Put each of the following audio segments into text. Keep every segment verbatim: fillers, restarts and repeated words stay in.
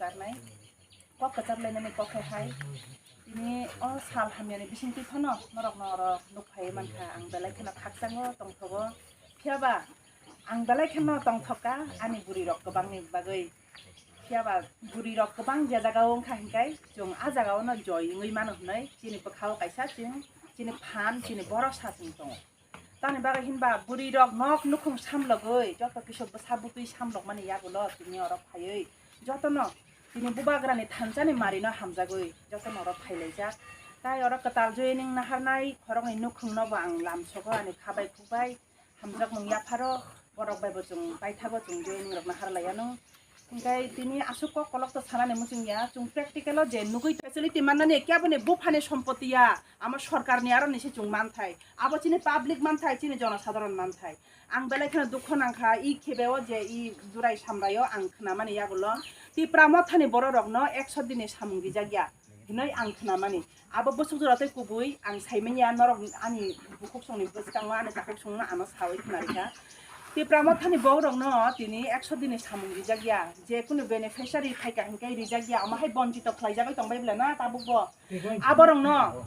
Kok kwchar lainani kok hai hai. Tini o sal hamyani bisingtwi phano norokno oro nuk phaiwi mankha. Ang belai kheno khakchango tongthogo. Phiyaba ang belai kheno tongthokka ani bwrwirok kwbangni bagwi. Phiyaba bwrwirok kwbang je jagao wngkha hinkai chwng a jagaono joy wngwi mano hwnwi chini bwkhao kaisa chwng chini phan chini borok sa chwng tongo. Tamni bagwi hinba bwrwirok nok nukhung samlogwi joto kisa bwsa bwtwi samlokmani yagulo tini oro phaiwi jotono tini bubagrani thansani marino hamjagwi jotono oro phailaijak. Tai oro kwtal joining naharnai khoroknwi nukhungnobo ang lamsogo ani khabai khukbai hamjakmung yapharo borok baibo chwng paithago chwng joining rok nahar laianw. Hinkhe tini aswk kok kolok to sanani muchung ya, chwng practical o je nugwi facility mannani keboni buphani sompoti ya, amo sorkarni aro nisi chwng manthai. Abo chini public manthai, chini jonosadharon manthai. Ang belai kheno dukho nangkha, i khebeo je i Durai Samraio ang khnamani yagulo Tipra Mothani bororokno ekso dini samung rijak ya hinwi ang khnamani. Abo bwswk jora tei kubui ang saimanya norok ani bukhuk songni bwskango ani takhuk songno ano sawi khnarikha. Tipra Mothani borokno tini ekso dini samung rijak ya, je kunu beneficiary phaikha hinkhe rijak ya, omo hai bonchito khlaijagwi tongbai bwle na tabukbo. Aborokno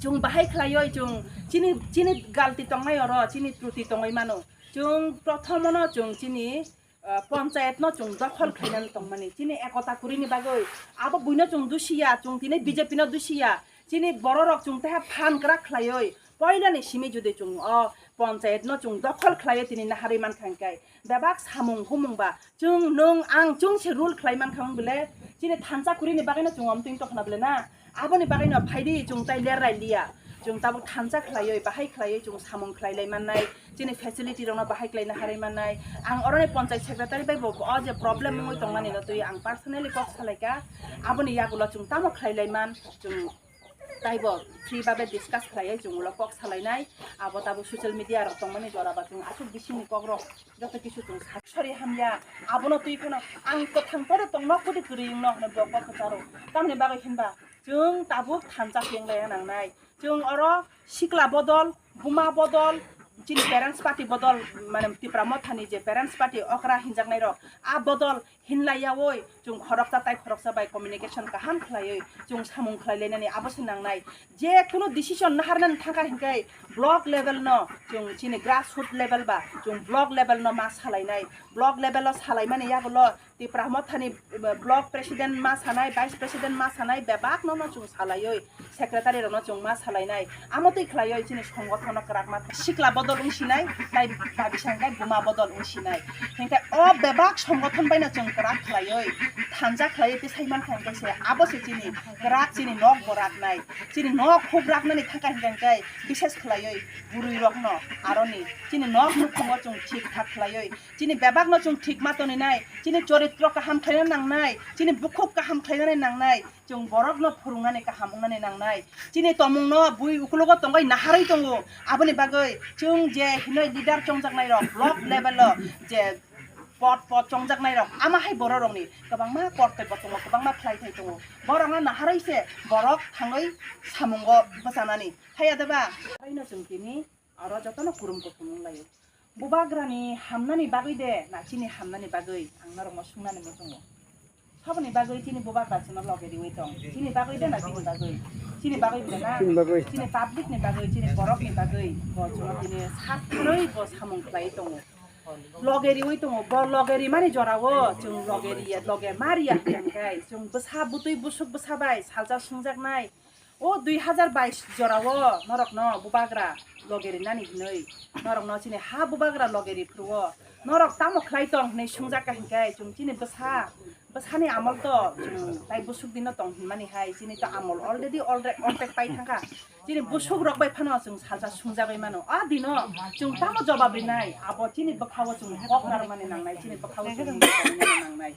chwng bahai khlaioi chwng chini, chini galti tongnai oro, chini truti tongwi mano. Chwng prothomono chwng chini, ah, panchayatno chwng dokhol khlainani tongmani. Chini ekota kurini bagwi abo buino chwng dusiya, chwng tini B J P no dusiya. Chini bororok chwng teha phan kwrak khlaioi. Poilani simi jodi chwng o panchayatno chwng dokhol khlaioi tini naharwi mankha hinkhe. Bebak samung humung ba chwng nwng ang chwng se rule khlai mankha wng bele chini thansa kurini bagwino chwng omtwing tongkhna bele na aboni bagwino phaidi chwng tai lerai liya chwng tabuk thansa khlaioi bahai khlaioi chwng samung khlai lai mannai chini facility rokno bahai khlai naharwi mannai ang oroni panchayat secretary bai bo o je problem wngwi tongmani no twi ang personally kok salaikha aboni yagulo chwng tamo khlai lai man chwng Taibo free babe discuss khlaiwi chwng ulo kok salainai, abo tabuk social media rok tongmani jora ba chwng aswk bisingni kok rok joto kisu chwng sa-, sorry hamya, abono twi phano ang kwthang pore tong nok pudi kwrwi wngno hwnwi bo kok kwcharo. Tamni bagwi hinba chwng tabuk thansa se wnglaiya nangnai. Chwng oro sikla bodol, buma bodol, chini parents party bodol, mane Tipra Mothani je parents party okra hinjaknai rok, a bodol hinlaiyaoi chwng khoroksa tai khoroksa bai communication kaham khlaiwi chwng samung khlailainani abo se nangnai. Je kunu decision naharnani thangkha hinkhe block level no chwng chini grassroot level ba chwng block level no ma salainai. Block level o salaimani yagulo Tipra Mothani, eh, block president ma sanai, vice president ma sanai bebak no no chwng salaiwi. Secretary rokno chwng ma salainai, amo twi khlaiwi chini songothono kwrak ma sikla bodol wng sinai, tai babisa hwnkhe buma bodol wng sinai. Hinkhe o bebak songothon baino chwng kwrak khlaiwi thansa khlaiwi tisai mankha hinkhe se abo se chini kwrak chini nok bo raknai, chini nok huk raknani thangkha hinkhe hinkhe bises khlaiwi bwrwi rokno aroni chini nok nukhungo chwng thik thak khlaiwi chini bebakno chwng thik ma toninai, chini choritro kaham khlaina nangnai, chini bukhuk kaham khlainani nangnai. Chwng borokno phwrwngnani kaham wngnani nangnai. Chini tomungno bui ukulogo tongwi naharwi tongo. Aboni bagwi chwng je hinwi leader chongjaknairok block level o je pod pod chongjaknairok ama hai bororokni kwbangma kortobbo tongo, kwbangma khlai thai tongo. Borokno naharwi se borok thangwi samungo bwchanani. Haiya deba? Haino chwng tini Oro jotono kurum kuthum wnglaio. Bubagrani hamnani bagwi de na chini hamnani bagwi ang norokno swngnani muchungo. Saboni bagwi chini bubagra chwngno loge riwi tong. Chini bagwi de na chini bagwi? Chini bagwi bwle na? Chini bagwi. Chini public ni bagwi, chini borok ni bagwi bo chwngno tini sak tharwi bo samung khlaiwi tongo. Loge riwi tongo. Bo loge rimani jorao chwng loge riya, loge ma riya hwnkhe chwng bwsa bwtwi busuk bwsa bai salsa swngjaknai. O dui hazar bais jorao norokno bubagra loge rinani hinwi, norokno chini ha bubagra loge riphuru-o norok tamo khlai tong hinwi swngjak kha hinkhe chwng chini bwsa, bwsani amol to chwng tai busuk dino tong hinmani hai, chini to amol already alre-, altek pai thangkha. Chini busuk rok bai phano chwng salsa swngjagwi mano. A dino chwng tamo jobab rinai, abo chini bwkhao chwng kok narwkmani nangnai, chini bwkhao chwng nangnai.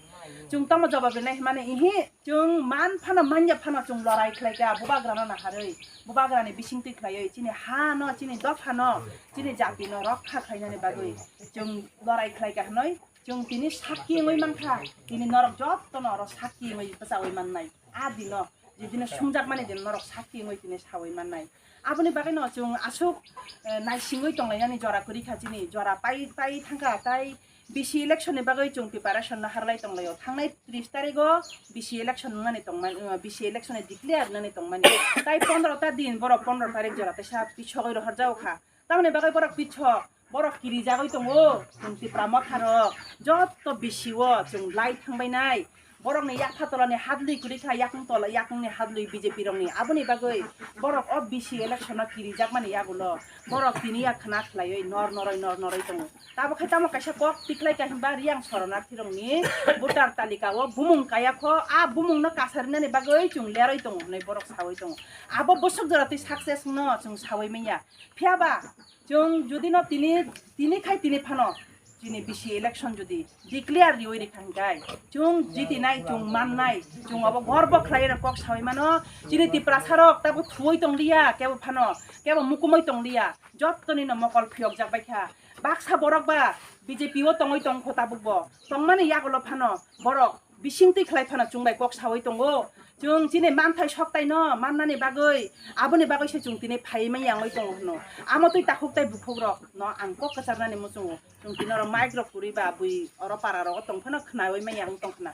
Chwng tamo jobab rinai hwnmani ihi. Chwng man phano, manya phano chwng lorai khlai kha, bubagrano naharwi, bubagrani bisingtwi khlaiwi, chini ha no, chini dopha no, chini jati no rokha khlainani bagwi chwng lorai khlai kha hwnwi chwng tini sakki wngwi mankha, tini norok jotono oro sakki wngwi bwchaui mannai. A dino, je dino sungjakmani dino norok sakki wngwi tini saui mannai. Aboni bagwino chwng aswk, eh, naisingwi tonglainani jora kwrwi kha chini, jora pai, pai thangkha, tai B C election ni bagwi chwng preparation no harlai tonglaio. Thangnai tris tarigo B C election wngnani tongmani, uh, B C election ni declare wngnani tongmani. Tai pondro ta din borok pondro tarik jora teisa pisogwi rohorjao kha. Tamoni bagwi borok pisok, borok kirijagwi tongo. Chwng Tipra motha rok jotto B C o chwng lai thangbainai. Borokni yak phatolani hadlwi kwrwi kha, yakung tola, yakungni hadlwi B J P rokni. Aboni bagwi borok o B C election o kirijakmani yagulo borok tini yak khna khlaiwi nor noroi, nor noroi tongo. Tabuk khai tamo kaisa kok tikhlai kha hwnba Riyang soronarthi rokni voter talika o bumung kaya kho, a bumung no kasarinani bagwi chwng leroi tongo hwnwi borok sawi tongo. Abo bwswk jora twi success no chwng sawi manya. Phiya ba chwng jodi no tini, tini khai tini phano chini B C election jodi declare riwi rikha hwnkhe chwng jitinai, chwng mannai, chwng abo gorbo khlai rok kok sawi mano. Chini Tiprasa rok tabuk thuwi tong liya, kebo phano kebo mukumui tong liya, jottoni no mokol phiyok jak bai kha. Baksa borok ba B J P o tongwi tong kho tabuk bo, tongmani yagulo phano borok bising twi khlai phano chwng bai kok sawi tongo. Chwng chini manthai soktai no mannani bagwi, aboni bagwi se chwng tini phai manya wngwi tongo hwno. Amo twi takhuk tai bukhuk rok no ang kok kwcharnani muchungo. Chwng tini oro mic rok kwrwi ba bui oro para rogo tong phano khnawi manya wng tong khna.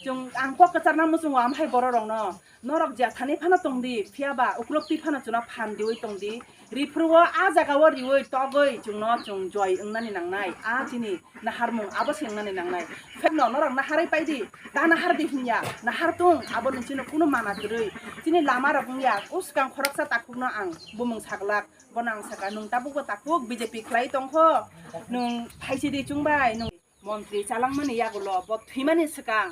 Chwng ang kok kwcharna muchungo amhai borok rok no. Norok je thani phano tong di, phiya ba uklok twi phano chwngno phan diwi tong di. Riphuru o a jaga o riwi togwi chwngno chwng joi wngnani nangnai. A chini naharmung abo se wngnani nangnai. Phekno norok naharwi pai di, ta nahar di hinya, nahar tung, abo ni chini kunu mana kwrwi. Chini lama rok wngya, uskang khoroksa takhukno ang bumung saglak, bono ang saka, nwng tabukbo takhuk B J P khlai tongkho, nwng phaisidi chwngbai, nwng montri chalangmani yagulo, bo thwimani swkang,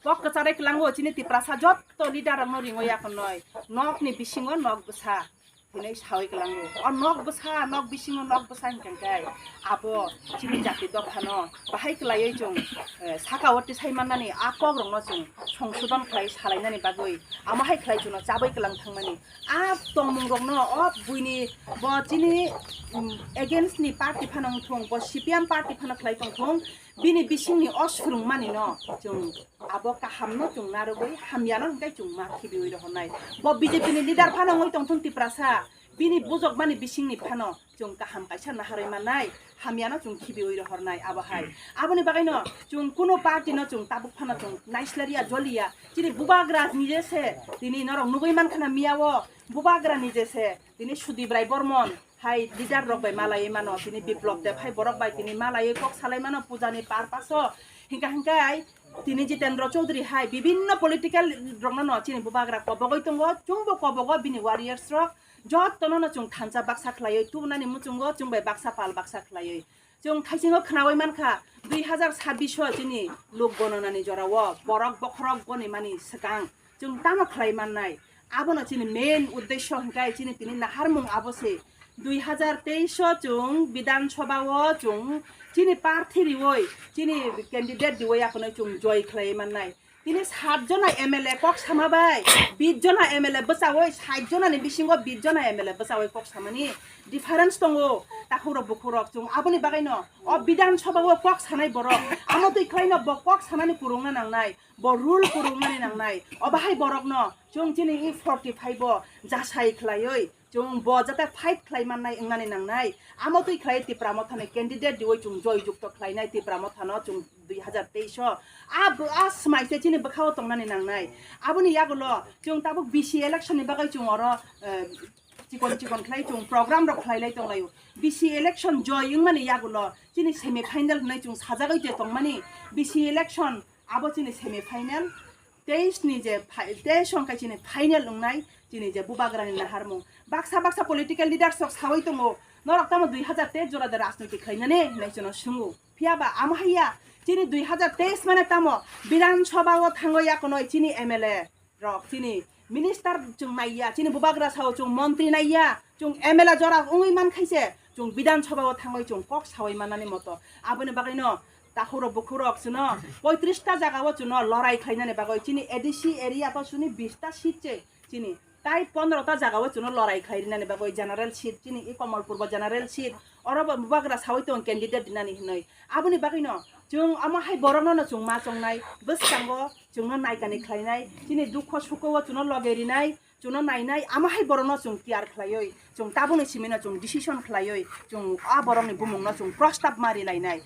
kok kwcharwi kwlango chini Tiprasa jotto leader rokno ringo yakhonoi, nokni bisingo nok bwsa. Hinwi sawi kwlango. O nok bwsa, nok bisingo nok bwsa hinkhe abo chini jati dophano bahai kwlaiwi chwng, eh, saka o tisai mannani a kokrokno chwng songsodon khlai salainani bagwi amo hai khlai chwngno chabwi kwlang thangmani. A tongmungrokno o buini bo chini, um, against ni party phano wngthung, bo C P M party phano khlai tongthung, bini bisingni o swrwngmanino chwng abo kahamno chwng narwgwi hamyano hwnkhe chwng ma khibiwi rohornai. Bo B J P ni leader phano wngwi tongthung Tiprasa, bini bujokmani bisingni phano chwng kaham kaisa naharwi mannai, hamyano chwng khibiwi rohornai abo hai. Aboni bagwino chwng kuno party no chwng tabuk phano chwng naislariya joliya. Chini bubagra nije se tini norok nugwi mankha na miya o, bubagra nije se tini Sudip Rai Bormon hai leader rok bai malaiwi mano, tini Biplop Deb hai borok bai tini malaiwi kok salai mano puja ni purpose o. Hinkha hinkhai tini Jitendra Chaudhary hai bibinno political rokno no chini bubagra kobogwi tongo, chwngbo kobogo bini warriors rok, jottono no chwng thansa baksa khlaiwi tubunani muchungo chwng bai baksa pal baksa khlaiwi. Chwng thaisingo khnawi mankha, dui hazar sabbish o chini lok gononani jorao borok bokhorok gonimani swkang chwng tamo khlai mannai? Abono chini main uddesho hwnkhe chini tini naharmung abo se. Dui hazar teis o chwng Bidhan Sabha o chwng chini parthi riwi, chini candidate riwi aphano chwng joi khlai mannai. Tini sat jona M L A kok sama bai, bis jona M L A bwchawi, sat jona ni bisingo bis jona M L A bwchawi kok samani difference tongo. Takhuk rok bukhuk rok chwng aboni bagwi no o Bidhan Sabha o kok sanai borok, amo twi khlai no bo kok sanani kwrwngna nangnai, bo rule kwrwngmani nangnai. Obo hai borok no chwng chini E forty five o jasai khlaiwi chwng bo jate fight khlai mannai wngnani nangnai. Amo twi khlai Tipra Motha ni candidate riwi chwng joi jukto khlainai Tipra Motha no chwng dui hazar teis o. A bo-, a swmai se chini bwkha o tongnani nangnai. Aboni yagulo chwng tabuk B C election ni bagwi chwng oro, eh, chikon chikon khlai chwng program rok khlai lai tong laio. B C election joi wngmani yagulo chini semi final hwnwi chwng sajagwi je tongmani. B C election abo chini semi final, teis ni je pha-, teis hwnkhe chini final wngnai, chini je bubagrani naharmung. Baksa baksa political leaders rok sawi tongo, norok tamo dui hazar teis jora de rajniti khlainani hinwi chwngno swngo. Phiya ba amo haiya, chini dui hazar teis mane tamo Bidhan Sabha o thango yakono chini M L A rok, chini minister chwng naiya, chini bubagra sao chwng montri naiya, chwng M L A jora wngwi mankhaise, chwng Bidhan Sabha o thangwi chwng kok sawi mannani moto. Aboni bagwino takhurok bukhurok chwngno poitris ta jaga o chwngno lorai khlainani bagwi chini A D C area to chwngni bis ta seat se chini tai pondro ta jaga o chwngno lorai khlai rinani bagwi general seat chini i Komolpur bo general seat oro bo bubagra sawi tong candidate dinani hinwi. Aboni bagwino chwng amo hai borokno no chwng ma chongnai, bwskango chwngno naikani khlainai, chini dukho sukho o chwngno loge rinai, chwngno nainai, amo hai borokno chwng tiyar khlaiwi, chwng tabukni simino chwng decision khlaiwi, chwng a borokni bumungno chwng prostab ma rilainai.